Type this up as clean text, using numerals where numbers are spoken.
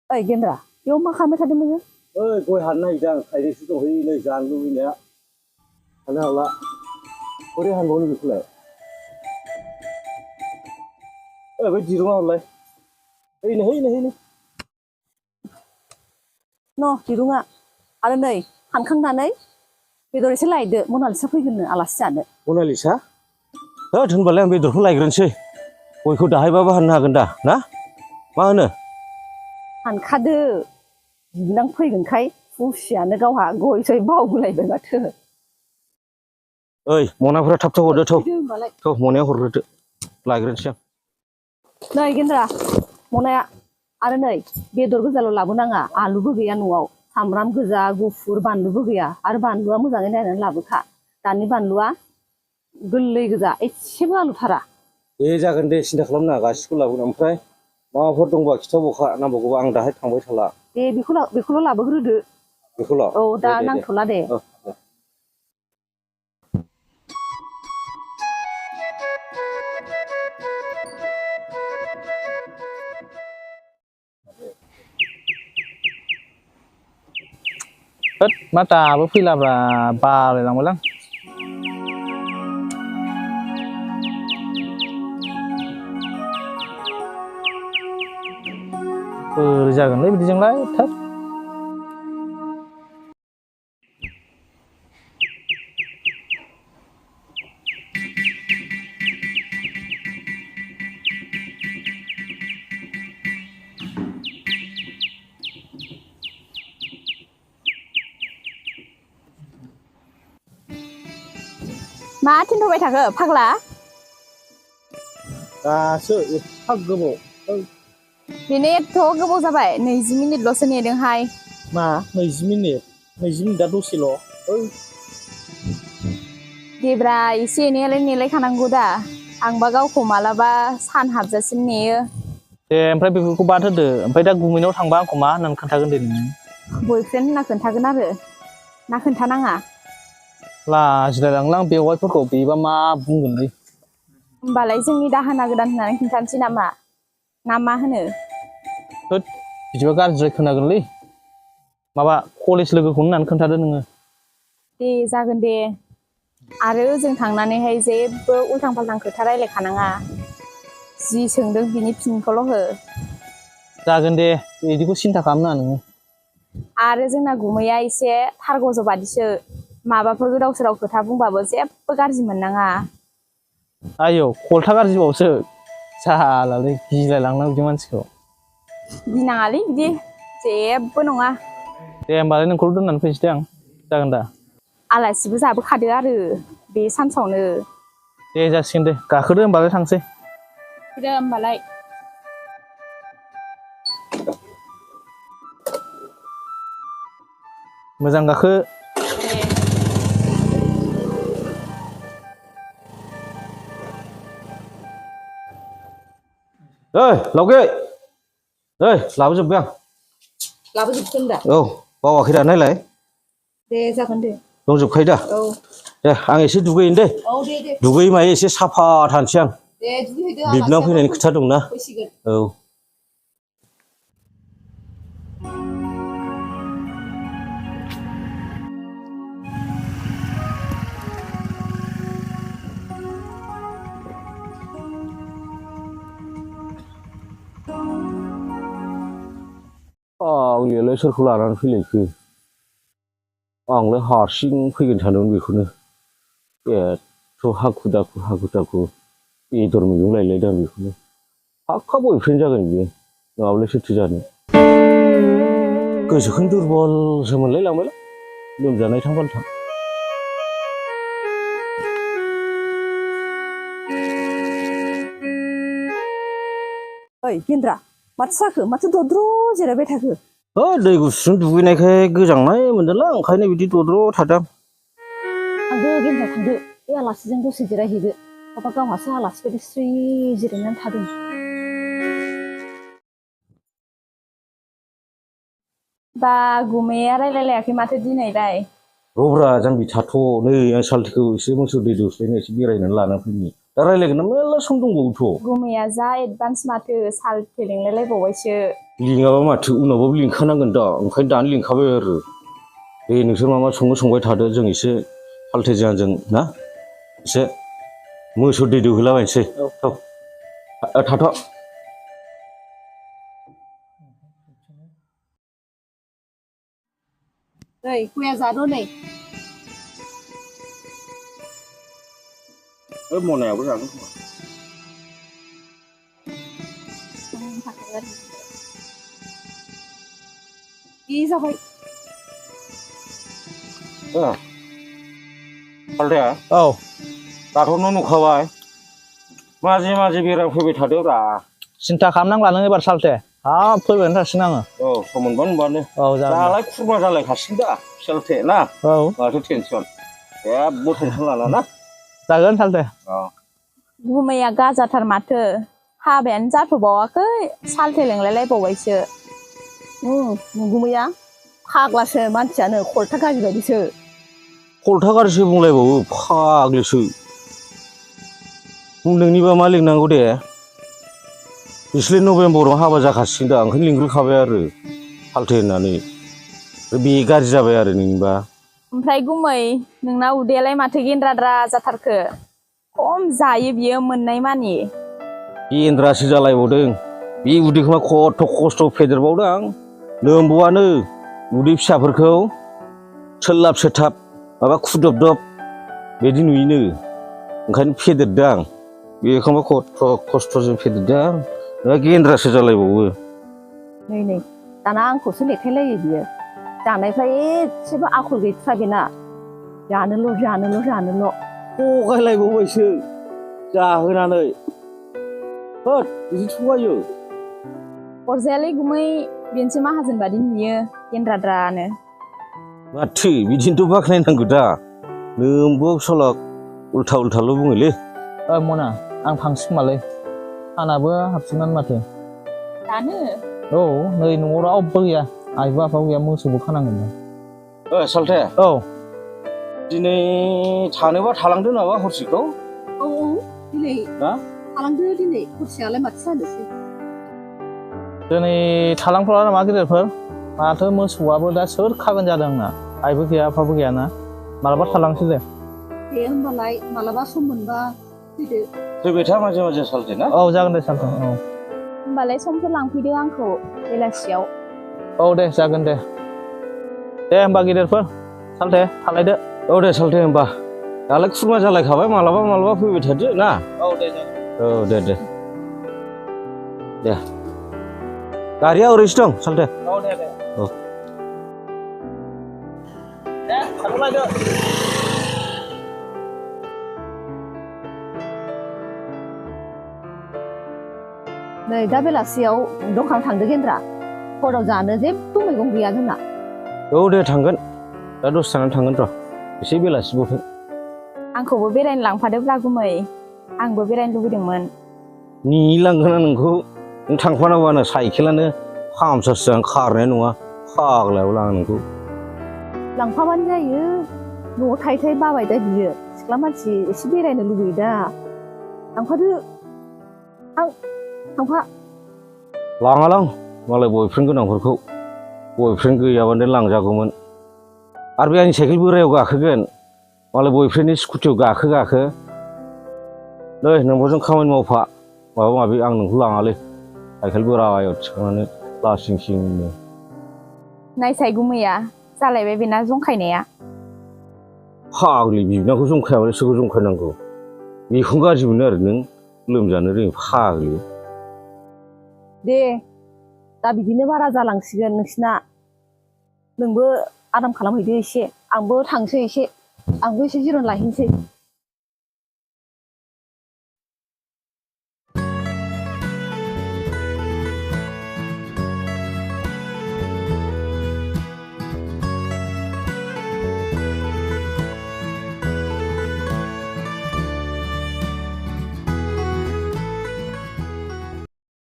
ओइ गेन्द्रा बेयाव मा खालामबाय थादों नोङो? ओइ गय हाननो नागिरदों आं थाइनैसो दंहैयो नै जानो लुबैनाया हाननो हाला बोरै हानबावनो बेखौलाय ओइ बै दिरुङा हरलाय हैनो न' दिरुङा आरो नै हानखांनानै बेदर एसे लायदो मनालिसा फैगोननो आलासि जानो। मनालिसा होद होनबालाय आं बेदरखौ लायग्रोनोसै गयखौ दाहायबाबो हाननो हागोन दा ना मा होनो? हानखादो बिनां फैगोनखाय खुसियानो गावहा गय सय बावगोलायबाय माथो। ओइ मनाफोरा थाब थाब हरदो होमबालाय थौ मनाया हरग्रोदो लायग्रोनोसै आं। नै गेन्द्रा मनाया आरो नै बेदर गोजाल' लाबोनाङा आलुबो गैया न'आव सामब्राम गोजा गुफुर बानलुबो गैया आरो बानलुआ मोजाङै नायनानै लाबोखा दानि बानलुआ गोरलै गोजा एसेबो आलुथारा। दे जागोन दे सिन्था खालामनाङा गासिखौबो लाबोगोन ओमफ्राय माबाफोर दंबा खिथाबावखा नांबावगौबा आं दाहाय थांबाय थाला। दे बेखौल' लाबोग्रोदो। बेखौल' औ दा नांथ'ला दे। होद मा दाबो फैलाब्रा बालायलांबायलां। बोरै जागोनलै बिदिजोंलाय थाब। मा थिनथ'बाय थाखो फाग्ला? दासो एफा गोबाव बेनो एथ' गोबाव जाबाय 20 मिनिटल'सो नेदोंहाय। मा 20 मिनिटआ दसेल'। देब्रा एसे एनैयालाय नेलायखानांगौ दा आंबा गावखौ मालाबा सान हाबजासिम नेयो। दे ओमफ्राय बेफोरखौ बाद होदो ओमफ्राय दा गुमैनाव थांबा आंखौ मा होननानै खोन्थागोन दे नोङो? बयफ्रेन्ड होनना खोन्थागोन आरो ना खोन्थानाङा? लाजिलायलाङोलां बेवाइफोरखौ बेबा मा बुंगोनलै। होमबालाय जोंनि दाहोना गोदान होननानै खिन्थानोसै नामा? ना मा होनो? होद बिदिबा गाज्रि खोनागोनलै। माबा कलेज लोगोखौनो होननानै खोन्थादो नोङो। दे जागोन दे आरो जों थांनानैहाय जेबो उल्थां फाल्थां खोथा रायलायखानाङा जि सोंदों बिनि फिनखौल' हो। जागोन दे बिदिखौ सिन्था खालामनाङा नोङो। आरो जोंना गुमैया एसे थारगज' बादिसो माबाफोर गोदाव सोराव खोथा बुंबाबो जेबो गाज्रि मोननाङा। आयौ खल्था गाज्रिबावसो जालालै गिलायलाङोलां बिदि मानसिखौ। गिनाङालै बिदि जेबो नङा। दे होमबालाय नोंखौल' दोननानै फैनोसै दे आं जागोन दा? आलासिबो जाबोखादो आरो बे सानसावनो। दे जासिगोन दे गाखोदो होमबालाय थांसै। फैदो होमबालाय। मोजां गाखो। ओइ लावगे ओइ लाबोजोबबाय आं। लाबोजोबखो दा? औ बावाखै दा नायलाय। दे जागोन दे। दंजोबखायो दा? औ दे आं एसे दुगैहैनो दे। औ दे दुगैयै मायै एसे साफा थानोसै आं। दे दुगैहैदो बिबोनां फैनायनि खोथा दंना। फैसिगोन। औ आंनियालाय सोरखौ लानानै फैलायखो आंलाय हारसिं फैगोन सानदोंमोन बेखौनो एथ' हाखु दाखु बेदर मैगं लायलायदों आं बेखौनो फाक्का बयफ्रेन्ड जागोन बियो नङाबालाय सोरथो जानो गोसोखौनो दुरबलसो मोनलाय लांबायलां लोमजानाय थां बालथां। ओइ गेन्द्रा माथो जाखो माथो दद्र' जिरायबाय थाखो? दै गुसुजों दुगैनायखाय गोजांनाय मोनदोंलां ओंखायनो बिदि दद्र' थादों। थांदो गेन्द्रा थांदो बे आलासिजों दसे जिरायहैदो माबा गावहासो आलासि बायदि स्रि जिरायनानै थादों। बा गुमैया रायलायलायाखै माथो दिनैलाय? रब्रा जाम्बि थाथ' नै आं सालथेखौ एसे मोसौ दै दौस्लायनो एसे बेरायनानै लाना फैनि दा रायलायगोन ना मेरला सम दंबावोथ' गुमैया जा एडभान्स माथो सालथे लिंलायलायबावबायसो लिङाबा माथो उनावबाबो लिंखानांगोन दा ओंखायनो दानो लिंखाबाय आरो दे नोंसोर मा मा संबाय थादो जों एसे फाल्थे जाहाजों ना एसे मोसौ दै दौहैलाबायनोसै थाथ' नै गया जाद' नै मनायाबो जागोन खोमा इ जाबाय फाल्थाया औ दाथ' न' नुखाबाय माजे माजे बेराम फैबाय थादोब्रा सिन्था खालामनांला नों एबार सालथे हाब फैबायानो थासिगोन आङो औ सम मोनबा नुबानो औ जागोन दालाय खुरमा जालायखासिगोन दा सालथे ना औ माथो टेनसन जेबो टेनसन लाला ना जागोन सालथे औ गुमैया गाजाथार माथो हाबायानो जाथ'बावाखै सालथे लिंलायलायबावबायसो गुमैया फाग्लासो मानसियानो खलथा गाज्रि बायदिसो खलथा गाज्रिसो बुंलायबावो फाग्लिसो नोंनिबा मा लिंनांगौ दे बिसोरलाय नभेम्बराव हाबा जाखासिगोन दा ओंखायनो लिंग्रोखाबाय आरो फाल्थे होननानै बे गाज्रि जाबाय आरो नोंनिबा ओमफ्राय गुमै नोंना उदैयालाय माथो गेन्द्राद्रा जाथारखो खम जायो बियो मोननाय मानि गेन्द्रासो जालायबावदों बे उदैखौ मा खस्थ' फेदेरबावदों आं लोमबआनो उदै फिसाफोरखौ सोलाब सोथाब माबा खुदबदब बिदि नुयोनो ओंखायनो फेदेरदों आं बेखौबा खस्थ'जों फेदेरदों आं गेन्द्रासो जालायबावो नै दाना आंखौसो लेखायलायो बियो जानायफ्रा एसेबो आखल गैथ्रा बेना जानोल' थगायलायबावबायसो जाहोनानै होद बिदि थगायो अरजायालै गुमै बेनोसो माहाजोन बादि नुयो गेन्द्राद्रानो माथो बिदिनोथ' बाख्नायनांगौ दा नोंबो सलक उल्थाल' बुङोलै मना आं थांसिगोमालै सानाबो हाबसिगोनानो माथो दानो औ नै न'आव रावबो गैया आइबो आफाबो गैया मोसौबो खानांगोन सालथे औ दिनै थानोबा थालांदो नामा हरसेखौ औ दिनै ना थालांदो दिनै हरसेयालाय माथो जानोसै दिनै थालांथ'ला नामा गेदेरफोर माथो मोसौआबो दा सोर खागोन जादों आंना आइबो गैया आफाबो गैयाना मालाबा थालांसै दे दे होमबालाय मालाबा सम मोनबा फैदो फैबाय था माजे माजे सालथे ना औ जागोन दे सालथे औ होमबालाय समफोर लांफैदो आंखौ बेलासियाव औ दे जागोन दे होमबा गेदेरफोर सालथे थालायदो औ दे सालथे होमबा दालाय खुरमा जालायखाबाय मालाबा फैबाय थादो ना औ दे जागोन औ दे गारिया ओरैसो दं सालथे औ दे औ दे थाथ'लायदो नै दा बेलासियाव दखान थांदो गेन्द्रा हराव जानो जेबो मैगं गैया जोंना औ दे थांगोन दा दसे थानानै थांगोन र' एसे बेलासिबावथों आंखौबो बेरायनो लांफादोब्ला गुमै आंबो बेरायनो लुबैदोंमोन लांगोना नोंखौ नों थांफानांगौआनो साइकेलानो पामसारसो जागोन खारनाय नङा फाग्लायाव लाङो नोंखौ लांफाबानो जायो न'आव थाय बाबाय दा बियो सिख्ला मानसि एसे बेरायनो लुबैयो दा लांफादो थांफा लाङालां मालाय बयफ्रेन्ड गोनांफोरखौ बयफ्रेन्ड गैयाबानो लांजागौमोन आरो बे आंनि साइकेल बोरायाव गाखोगोन मालाय बयफ्रेन्डनि स्कुटियाव गाखो नै नोंबोजों खामानि मावफा माबा माबि आं नोंखौ लाङालै साइकेल बोरायाव थिखांनानै लासिं सिंनो नायसाय गुमैया जालायबाय बेना जंखायनाया फाग्लि बिबनांखौ जंखायाबालाय सोरखौ जंखायनांगौ बेखौनो गाज्रि मोनो आरो नों लोमजानो रोङि फाग्लि दे दा बिदिनो बारा जालांसिगोन नोंसिना नोंबो आराम खालामहैदो एसे आंबो थांसै एसे आंबो एसे जिरन लाहैनोसै